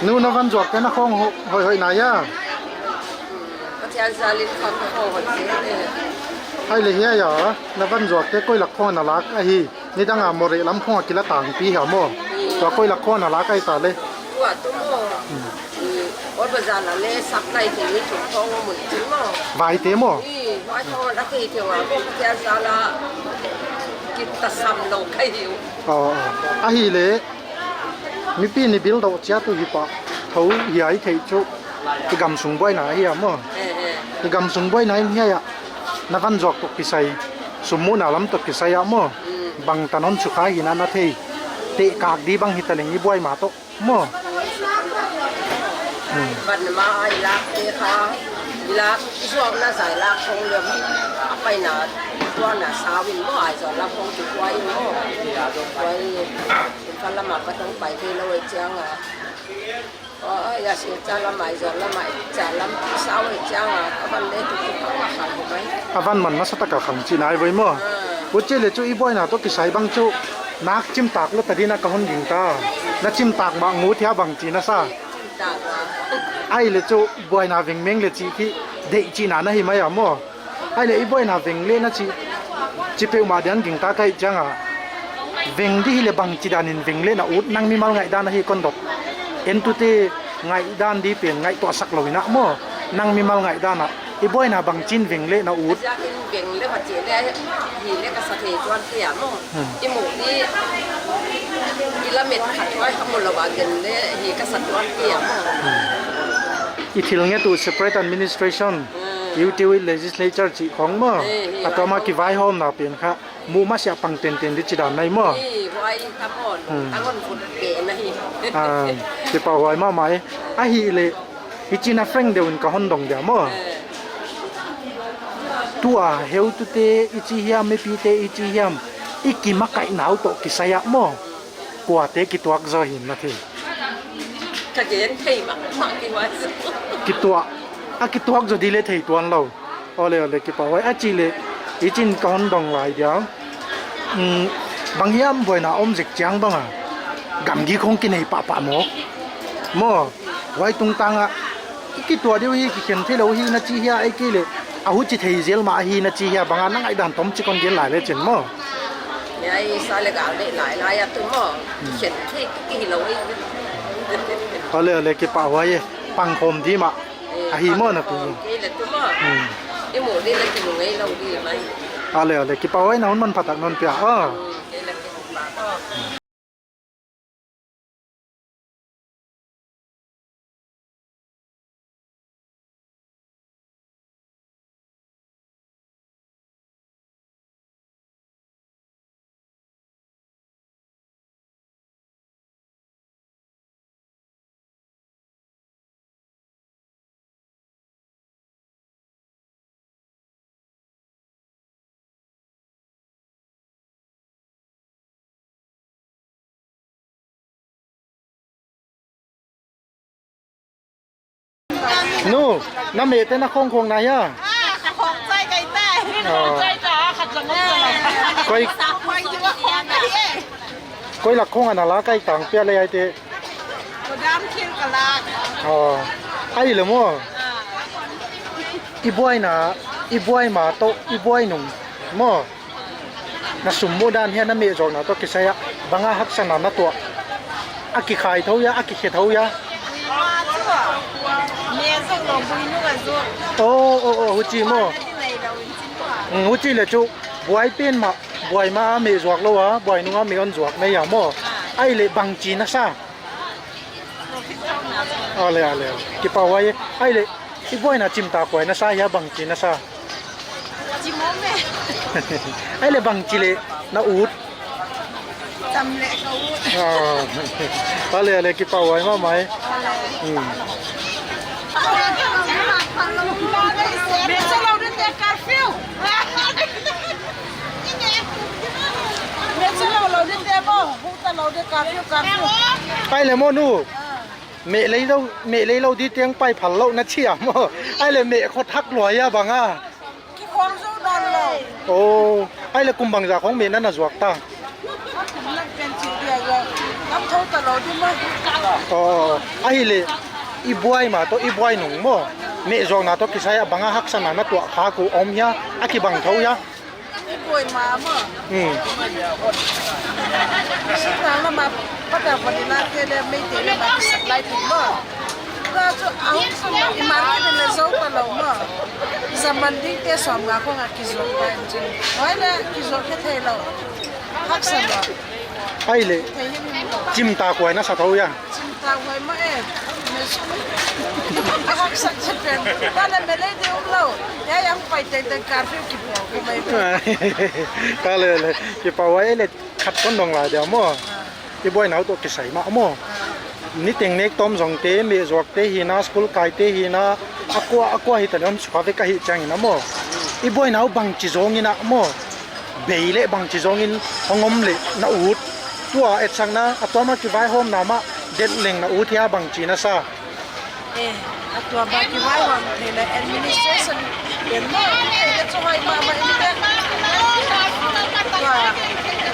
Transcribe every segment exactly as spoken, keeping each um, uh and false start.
Nu, na van juak te na khong ho-, hoi hoi na ya. Pathian jalin khong ho hoi se. Ai le hi ya, na van juak te koi lak khong na lak ahi. Nidang a Moreh lam khong a kila tang pi hi mo. Tua koi lak khong na lak ai ta le. Tua tu mo. Ol bazar la le supply thei ni thum khong mun thum mo. Vai te mo. I, vai khong la thei thei wa mo, Pathian jal a. Kita sam lo kai hiu. Aw, aw. Ahi le. Mipi ni bil do chia tu hi pa. Tho hi ai thei chu. I gam sung boina hi a mo. Eh, eh. I gam sung boina hi a. Na van jok to kisai. Sum mu na lam to kisai a mo. Mm. Bang ta non chu kha hi na na thei. Te kak di bang hi ta leng i boi ma to. Mo. Hmm. Ban ma ai lak te kha, i lak, i suak na zai lak khong lem. A pai na, tua na sawin mo, ai zon lak khong tu kuai mo. Kuai, in ka lama ka tong pai te lo ai chiang a. Ai, ya si cha lama ai zon lama ai cha lam saw ai chiang a. A ban le tu tu ka ma kha ko mai. A van man masa taka khang chi nai voi mo. Ah. Uche le chu i boina to kisai bang chu. Nak chim tak lo ta dina ka hon ging ta. Na chim tak ma ngu thia bang chi na sa. Ai le chu boina veng meng le chi khi dei chi na na hi mai a mo. Ai le i boina veng le na chi. Chi pe ma dian ging ta kai chang a. Veng di hi le bang chi dan in veng le na ut nang mimal ngai dan a hi kon dot. En tu te ngai dan di pen ngai to sak lo ina mo. Nang mimal ngai dan a. I boina bang chin veng le na ut. Jakin veng le va che le hi le ka sa thei chuan ti a mo. Hmm. I mu ni, i lamet khat vai ka mu lo va gen le hi ka sa chuan ti a mo. Hmm. I thil nge tu separate administration, hmm, U T with legislature chi khong mo. Eh, hi, atoma vai kivai hom na pen kha. Mu ma sia pang ten ten di chi dan nai mo. Hi, vai ta mo. Hmm. Ta ngon fut pe na hi. Ah, kipa huai ma mai. Ahi le. Hichi na friend deuh in ka hon dong dia mo. Eh. Tua heu tu te hichi hiam, mipi te hichi hiam. I ki ma kai nau to kisai a mo. Kua te kituak zo hin na thei. Ka gen thei ma, ma ki wa zo. Kituak. A kituak zo di le thei tuan lo. Ole, ole, kipa huai. A chi le, i chin ka hon dong lai dia. Um, bang hiam boina om zik chiang bang a. Gamgi khong kinei pa pa mo. Mo, huai tung tang a. I kitua diu hi, kikhen thei lo hi na chi hia, ai ki le. A hu chi thei zel ma hi na chi hia, bang a na ngai dan tom chi kon gen lai le chin mo. Ai sa le ga le lai lai a tu mo. Kikhen thei tu ki lo hi. Ole, ole, kipa huai. Pang khom di ma. Ahi mo na pi. Kei le tu mo. Hmm. I mo le le ki mo ngai lo di mai. Ale, ale, kipa huai na hun man phatak non pia. Ah. Hmm, kei le ki mo pa mo. Nu, na meh te na khong khong na hia? Ah, ka khong chai kai tai. Ah. Khong chai ta, ka chang chang. Koi, khong ji wa khong na hi e. Koi lak khong ana la kai tang pia le ai te. Ko dam khin ka la. Ah. Ai le mo. Ah. I buai na, i buai ma to, i buai nung. Mo. Na sum mu dan hia na meh jok na to kisai a, banga haksa na na tua. A kikhai tho ya, a kikhe tho ya. Meh jok lo bui nu a jok. Oh, oh, oh, huchi mo. Nei lo in chin tua. Mm, huchi le chu, buai pen ma, buai ma a meh jok lo a, buai nung a meh on jok na ya mo. Ah. Ai le bang chi na sa. Ale, ale. Kipa huai. Ai le, i buai na chim ta kuai na sa hia bang chi na sa. Chim mo me. Ai le bang chi le na ut. Cham le ka ut. Ah. Ale, ale, kipa huai ma mai. Ale. Hmm. Me sa lo de te curfew. Me sa lo lo de te bo. Hu ta lo de curfew, curfew. Ai le mo nu. Ah. Meh lei lo, meh lei lo di tiang pai phal lo na chi a mo. Ai le meh khot hak lua ya bang a. Kikhom zo don lo. Oh, ahile kum bang ja khong mehna na juak ta. Lam pen chi dia ga. Lam tho ta lo di ma. Oh, ahile i buai ma to, i buai nung mo. Meh juakna to kisai a banga haksatna na tuah kha khu um hia, a kibang tho hia. I buai ma mo. Hmm. Sita lama pata pati na te le mei te le ma ki supply tu mo. Tua chu a hung sung i market le zo ta lo mo. Zaman ding te som nga khong a kizo ta in chin. Hoi le kizo ke thei lo. Haksa lo. Ahile. Thei him him lo. Chim ta koi na sa tho ya. Chim ta koi ma e. Me su. Haksa che pen. Ba le me le de um lo. Ya yang pai te te curfew ki po ko mai. Ka le le. Ki pa wa le. Khat kon dong lai dia mo. I buai nau to kisai ma mo. Ni teng nek tom jong te, meh juak te hi na, school kai te hi na, a kua, a kua hi ta le um sukha ve ka hi chang hi na mo. I buai nau bang chi jong in a mo. Bei le bang chi jong in hong um le na ut. Tua et sang na, a tua ma ki vai hom na ma, det leng na ut hia bang chi na sa. Eh, a tua ba ki vai hom thei le administration. Em mo, thei le chu hoi ma ma in te. Tua,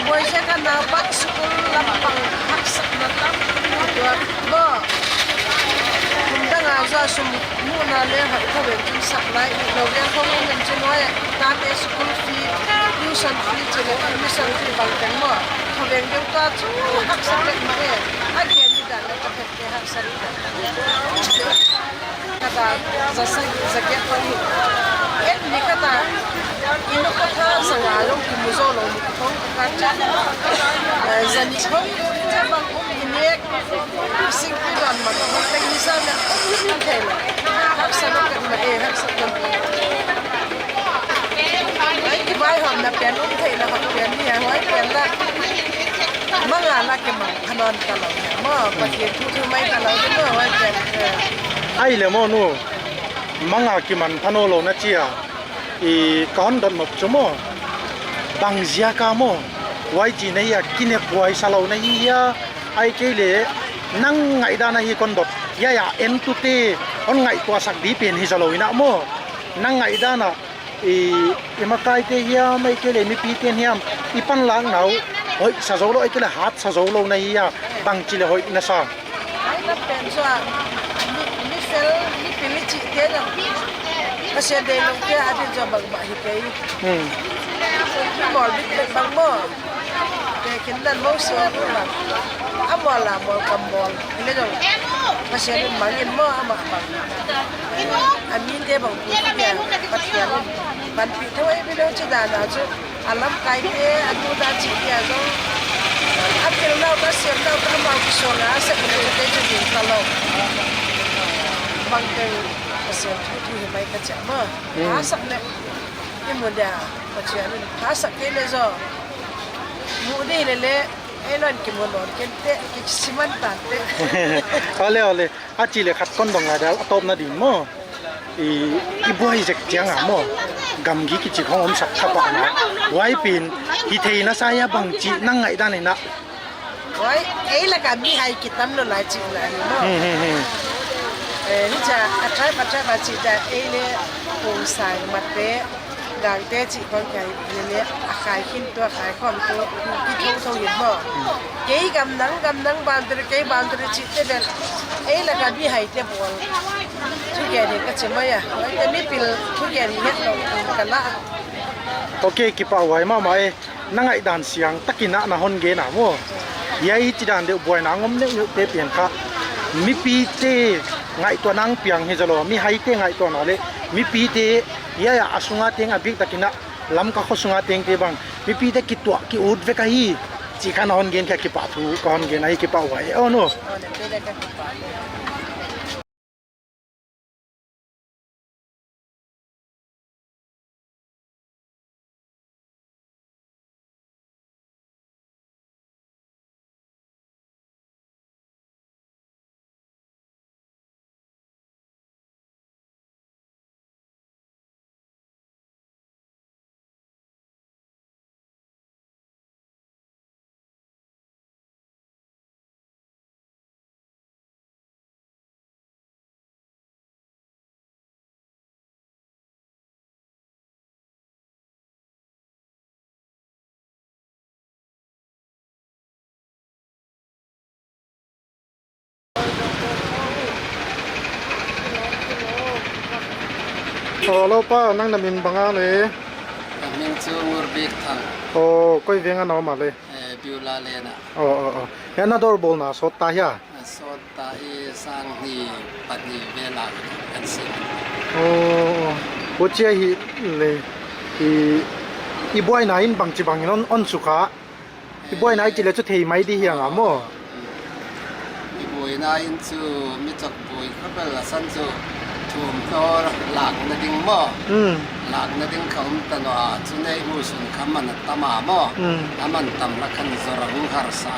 boi se ka na bang school lam bang haksa na tam. Tua, mo. Kum dang a ja sum mu na le ha tha ven chin supply lo ven khong in chin hoi. Ta te school fee, tuition fee, chi le admission fee bang teng mo. Tha ven deu ta chu haksa le ma e. A gen ni dan le ta te haksa le. Kata, za sa, za ke pang hi. En ni kata, ino kata sa nga lo ki mu zo lo ni kong ka cha. Eh, za ni kong, cha bang um ni nek. Sing ki dan ma, ma ka ni sa na, um ni thei lo. Haksa lo ka ma e, haksa lo. Ai, ki bai hom na pen um thei lo, hom pen ni, hoi pen la. Manga la ki mang. Thanom ta lo mo, Pathen thu thu mai ta lo di mo, hoi pen, eh. Ahile mo nu, manga kiman thano lo na chia, i ka hon dot nop chu mo, bang jia ka mo, wai chi na hi a, kine puai sa lo na hi hia, ai kei le, nang ngai da na hi kon dot, ya ya, en tu te, hon ngai tua sak di pen hi sa lo ina mo, nang ngai da na, I, i makai te hiam, ai kei le mipi te hiam, i panlak nau, hoi sa zo lo, ai kei le hat sa zo lo na hi a, bang chi le hoi na sa. Ai, na pen sa, mi, mi fel, mi pili chi te na. Ka se de lo ke a din sa bang ba hi kei. Hmm. Bol bit bang mo. Te kin dan mo se bang. A mo la mo kam mo. Ile jong. Ka se ni mangin mo ama bang. Ami te bang pu te Pathian in panpi thei vin u chi dan a chu a lamkai te a tu da chi te a jong a pil nau ta siam nau ta amau kisol a sek ni te chu ding ta lo. Bang te Pathian thu hi mai ka cha ma. Hmm. A sak le i mu dia Pathian in a sak te le jo mu di le le ei lon ki mu lon ken te ki siman tan te. Ole, ole. A chi le khat kon dong la dal a top na din mo. I, i buai jek chiang a mo. Gamgi kichi khong um sak kha pa na. Wai pin, hi thei na sa ya bang chi nang ngai dan na. Wai, ei la ka mi hai ki tam lo la chi la hi mo. Hmm, hmm, hmm. Eh, hi cha, a trai pa trai pa chi da ei le pung sai mat pe. Dang te chi kon kai ni le a khai khin tua khai khom tu ki thong thong hin mo. Kei gam nang gam nang boundary kei boundary chi te den. Ei la ka bi hai te bol. Thu ke ni ka chi mo ya. Oi te mi pil thu ke ni het lo ka la. Okay, kipa wai ma ma e. Na ngai dan siang takin a na hon ge na mo. Ya i chi dan de buai na ngom neu neu te pian kha. Mipi te ngai tua nang piang hi jalo. Mi hai te ngai tua na le. Mipi te ya ya a sunga teng a bik takin a Lamka kho sunga teng te bang, mipi te kituah ki ut ve ka hi, chi kha na hon gen kha kipa thu ka hon gen ahi kipa uva e, o no. Hello pa, nang na min bang a le? Ka min chu Ngurbek Thang. Oh, koi veng a na um a le? Eh, Beulah Lane a. Oh, oh, oh. Hia na dor bol na sot ta hia? Na sot ta hi sang ni pat ni vel a kan sim. Oh, oh. Huchia hi le, i, i buaina in bangchi bang in on, on sukha. I buaina i chi le chu thei mai di hi anga mo. I buaina in chu mi chak bui kha bel a san chu thum tor lakna ding mo. Hmm. Lakna ding kha um ta no a chu nei mu sun kha man a tam a mo. Hmm. A man tam la khan zora hung harsa.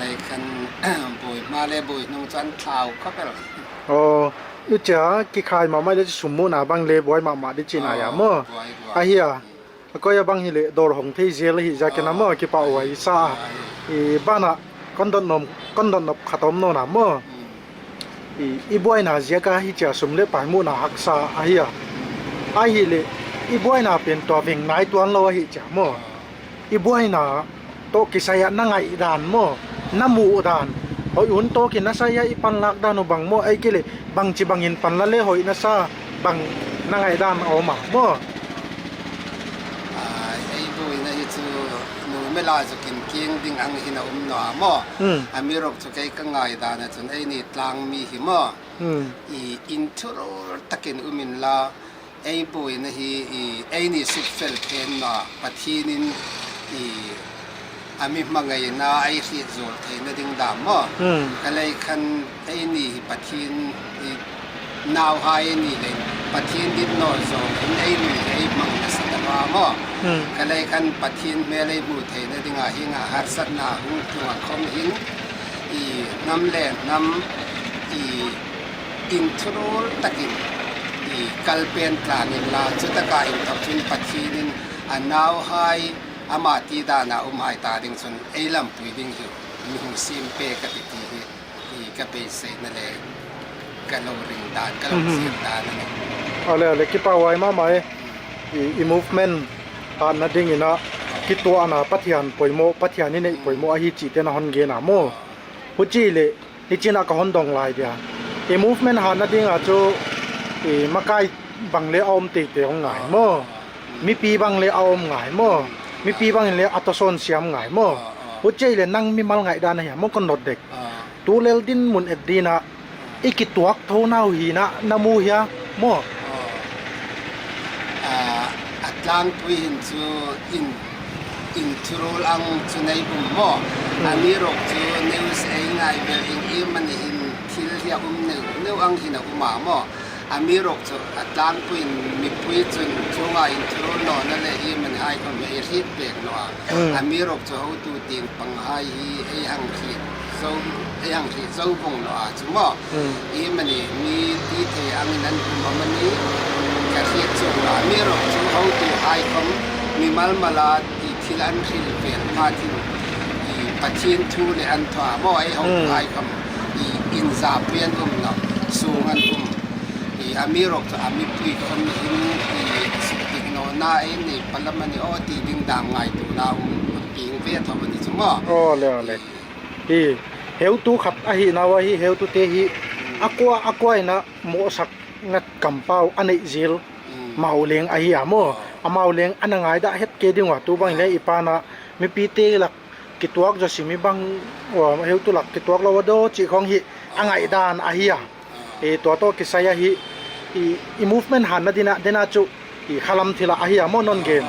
Lei khan bui ma le bui nung chan thau kha bel. Oh, i cha ki khai ma mai le chu sum mu na bang le buai ma ma di chi na ya mo. Oh, buai, buai. A hia. A koi a bang hi le dor hong thei zel hi ja ke na mo, kipa uai sa a. I bana kon don nom, kon don nop khatom no na mo. I, i buaina zia ka hi cha sum le pai mu na haksa a hi a. A hi le i buaina pen tua veng nai tuan lo a hi cha mo. I buaina to kisai a na ngai dan mo, na mu dan. Hoi un to ki na sai a i pan lak dan u bang mo, ai ki le bangchi bangin pan la le hoi na sa bang na ngai dan a um a mo. Ah, ei buaina hi chu nu mela chu kin king ding ang hin a um no a mo. Hmm. A mi rok chu kei ka ngai dan a chun ei ni tlang mi hi mo. Hmm. I in thurul takin um in la, ei buaina hi, i, ei ni suk fel phen na, Pathian in, i, a mi hmangaina, ei hriet zol theina ding dan mo. Hmm. Ka lei khan ei ni hi Pathian, i, nauhai ei ni le, Pathian dit no zol in ei ni ei hmang na sa ta mo. Hmm. Ka lei khan Pathian hmel ei mu theina ding a hi nga harsatna hung tung a khom hin, i, nam le nam, i, in thurul takin, i, kal pen tlan in la, chutaka in thok chun Pathian in a nauhai ama ti dan a um hai ta ding chun ei lampui ding hi, mi hung sim pe ka ti ti hi, i, ka beisei na le, ka lo ring dan, ka lo Mhm. sim dan a ni. Ale, ale, kipa uai ma ma e. I, i movement hatna ding in a, kituahna Pathian poimo, Pathian in ei poimo a hi chi te na hon gen a mo. Huchi le, Hichina ka hon dong lai dia. I movement hatna dinga chu, i makai bang le a um teitei hong ngai mo. Mipi bang le a um ngai mo. Mipi bang le a toson siam ngai mo. Huchei le nang mimal ngai dan a hi mo kon not dek. Tu lel din mun et dina i kituak tho nau hi na na mu hia mo. Ah, a tlangpui hin chu in, in thurul ang chu nei um mo. Hmm. Amirok chu news ei ngai vel in i mani hin thil hi a um neu, neu ang hin a um a mo. Amirok chu a tlangpui in mipui chun chunga in thurul no na le i mani hai khom ei hriet pek no a. Hmm. Amirok chu hotu tin panghai hi ei hang hriet zo, ei hang hriet zo vong lo a chu mo. Hmm. I mani mi ti thei angin an um a mani ka hriet chu lo a, amirok chu hotuhai khom mimal mal a ti thil an hril vel phat in i Pathian thu le an tho a mo, ei hotuhai khom i in japui an um lo, sung an um. I amirok chu a mipui khom hin i sukpik no na ei nei palam ani o ti ding dam ngaituna um. King ve tho ani chu mo. Ole, ole. I, heutu khat ahi nau ahi, heutute hi, akua, akua in a mohsakna kampau a nei zel, mau leng ahi a mo. Amau leng ana ngaida het kei ding uva tu bang le i pan a, mipite lak kituak jo si mi bang, heutu lak kituak lo a do chi khong hi, a ngaidan ahi a. E, tua toh kisai a hi, i, i movement hatna dina, dina chu, i khalam thila ahi a mo non gen.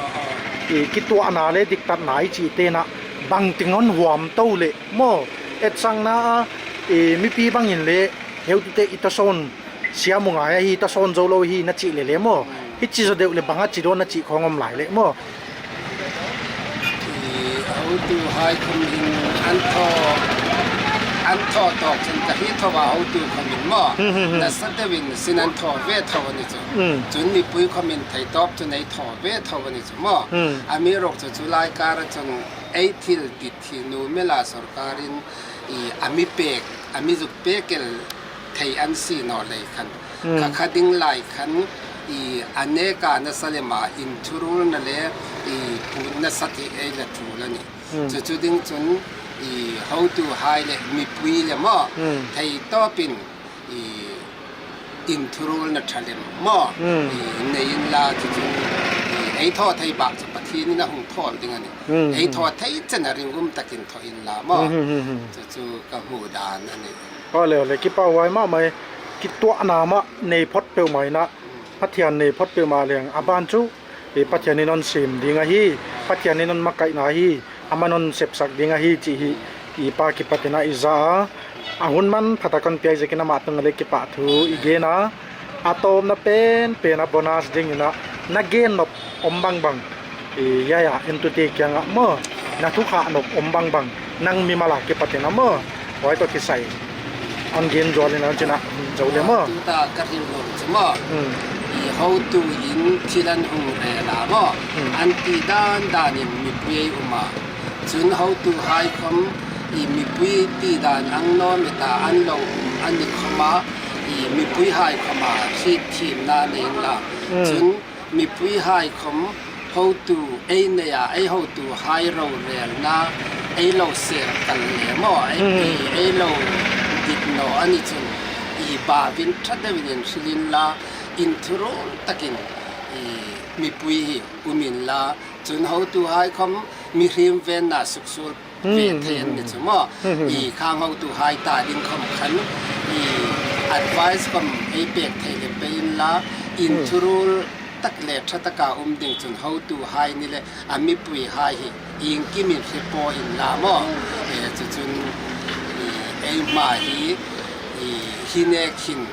I kituahna le diktatna i chi tena bang ting hon huam to le mo. Etsakna a, i mipi bangin le heutute i toson siam u ngai ahi, toson zo lo hi na chi le le mo. Hichi zo deuh le bang a chi do na chi khong om lai le mo. I, hotuhai khom in an tho, an tho tok chun ka hi tho va hotu khom in mo. Hmm, hmm, hmm. Nasa deuh in sin an tho ve tho ani chu. Hmm. Chun mipui khom in thei top chun ei tho ve tho ani chu mo. Hmm. Amirok chu chu lai kar a chun ei thil ti thi nu mela sorkar in i a mi pek, a mi zuk pek el thei an si no lei khan. Hmm. Kha kha ding lai khan i a neka nasa le ma in thurul na le i pun nasa thei ei la thu la ni. Hmm. Chu chu ding chun i hotuhai le mipui le mo. Hmm. Thei top in i inthurulna thalem maw. Hmm. I, nei inla chu chu, i, ei tho thei bang chu Pathen in ahung thol ding ahi. Hmm, hmm. Ei tho thei chan a ringum takin tho inla maw. Hmm, hmm, hmm, hmm. Chu chu ka mu dan ahi. Ole, ole, kipa huai mama e. Kituahna mah nei phot peuhmah in a. Hmm. Pathen nei phot peuhmah leng. Aban chu, i, Pathen in hon sem ding ahi. Pathen in hon makaihna ahi. Aman hon sepsak ding ahi ti hi, i pa kipat in a i ja a. A hun manpha tah a kon pe a i jeh in ama tung a le kipah thu i gen a. A tawpna penpen a bonus ding in a, na gen nop om bangbang, i, ya ya, entute kiang a maw, na thukhah nop om bangbang, nang mimal a kipat in a maw. Huai toh kisai. An gen jol in an chin a, hmm, jou le maw. Tuta ka hril nom chu maw. Hmm. I hotu in thil an hung rel a maw. Hmm. An ti dan dan in mipui ei um a. Chun hotuhai khom i mipui ti dan ang nom e ta an lo um a ni khom a, i mipuihai khom a hriet themna nei inla. Hmm. Chun mipuihai khom hotu ei nei a, ei hotuhai rorelna ei lo sel kal le maw, ei, hmm, ei, ei lo dit naw a ni chun, i bauvin ṭha deuin in hril inla, inthurul takin, i mipui hi um inla, chun hotuhai khom mihriem venna suksuol, hmm, ve thei an ni chu maw. Hmm, hmm, hmm. I khang hotuhai ta ding khom khan, i advice khom ei pek thei le pe inla, hmm, inthurul tak le ṭha taka um ding chun hotuhai ni le a mipuihai hi iengkim in hre poi inla maw. E, chu chun, i, eima hi, i, hi nek hin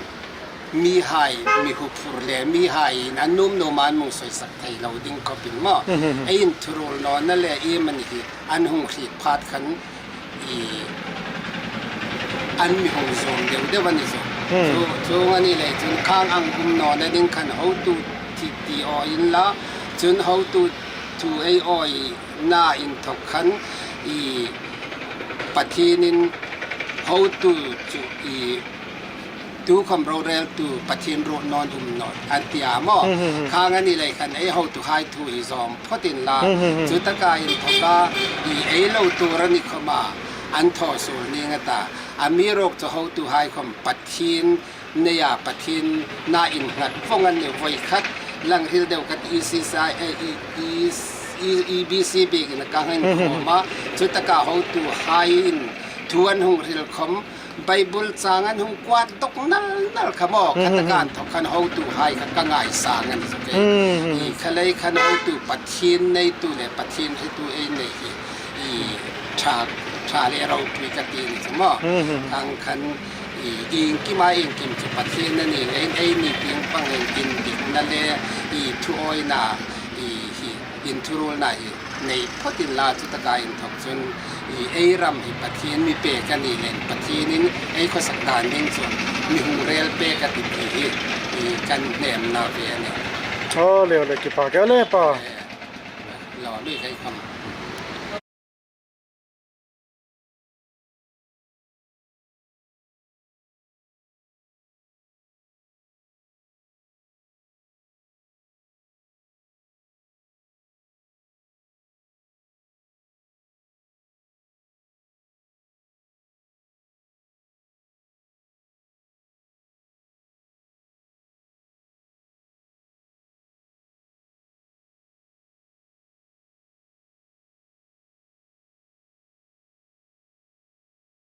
mihai, mi huphur le mihai in a nom nom a an hung soisak thei lo ding khop in maw. Hmm, hmm, hmm. Ei inthurul nawna le i mani hi an hung hriet phat khan i an mi hung zawm deu deu a ni chu. Hmm. Chu, chu a ni le chun khang ang um nawna ding khan hotu ti, ti aw inla, chun hotu thu ei awina inthok khan i Pathen in hotu chu i tukhom roreltu Pathen ruot nawn um naw, an ti a maw. Hmm, hmm, hmm. Khang a ni le khan ei hotuhai thu hi zawm phot inla. Hmm, hmm, hmm. Chu taka inthok a, i ei lo tuor a ni khom a, an thaw suol ning a ta. Amiruokchu hotuhai khom Pathen nei a, Pathen na innghat vong an ni, voi khat lang hril deu ka ti, E C C I, e, e, e, E B C bek in a ka hang, hmm, hmm, hmm, khom a. Chu taka hotuhai in thu an hung hril khom, Bible chang an hung kuat dok nal nal kha maw, hmm, kha, hmm, taka, hmm, inthok khan hotuhai kha ka ngaisang a ni chu kei. Hmm, hmm. I kha lei khan hotu Pathen neitu le Pathen hretu ei nei hi, i ṭha, ṭha le ropui ka ti ni chu maw. Hmm, hmm. Khang khan i iengkim a iengkim chu Pathen a ni le, ei ni ding pang in indikna le i thuawina, i hi inthurulna hi nei phot inla, chu taka inthok chun i ei ram hi Pathen mi pek a ni le Pathen in ei khosak dan ding chun mi hung rel pek a ti ti hi i kan hnemna ve a ni. Ole, ole, kipak e le pa. Eh, lo lui kei khom.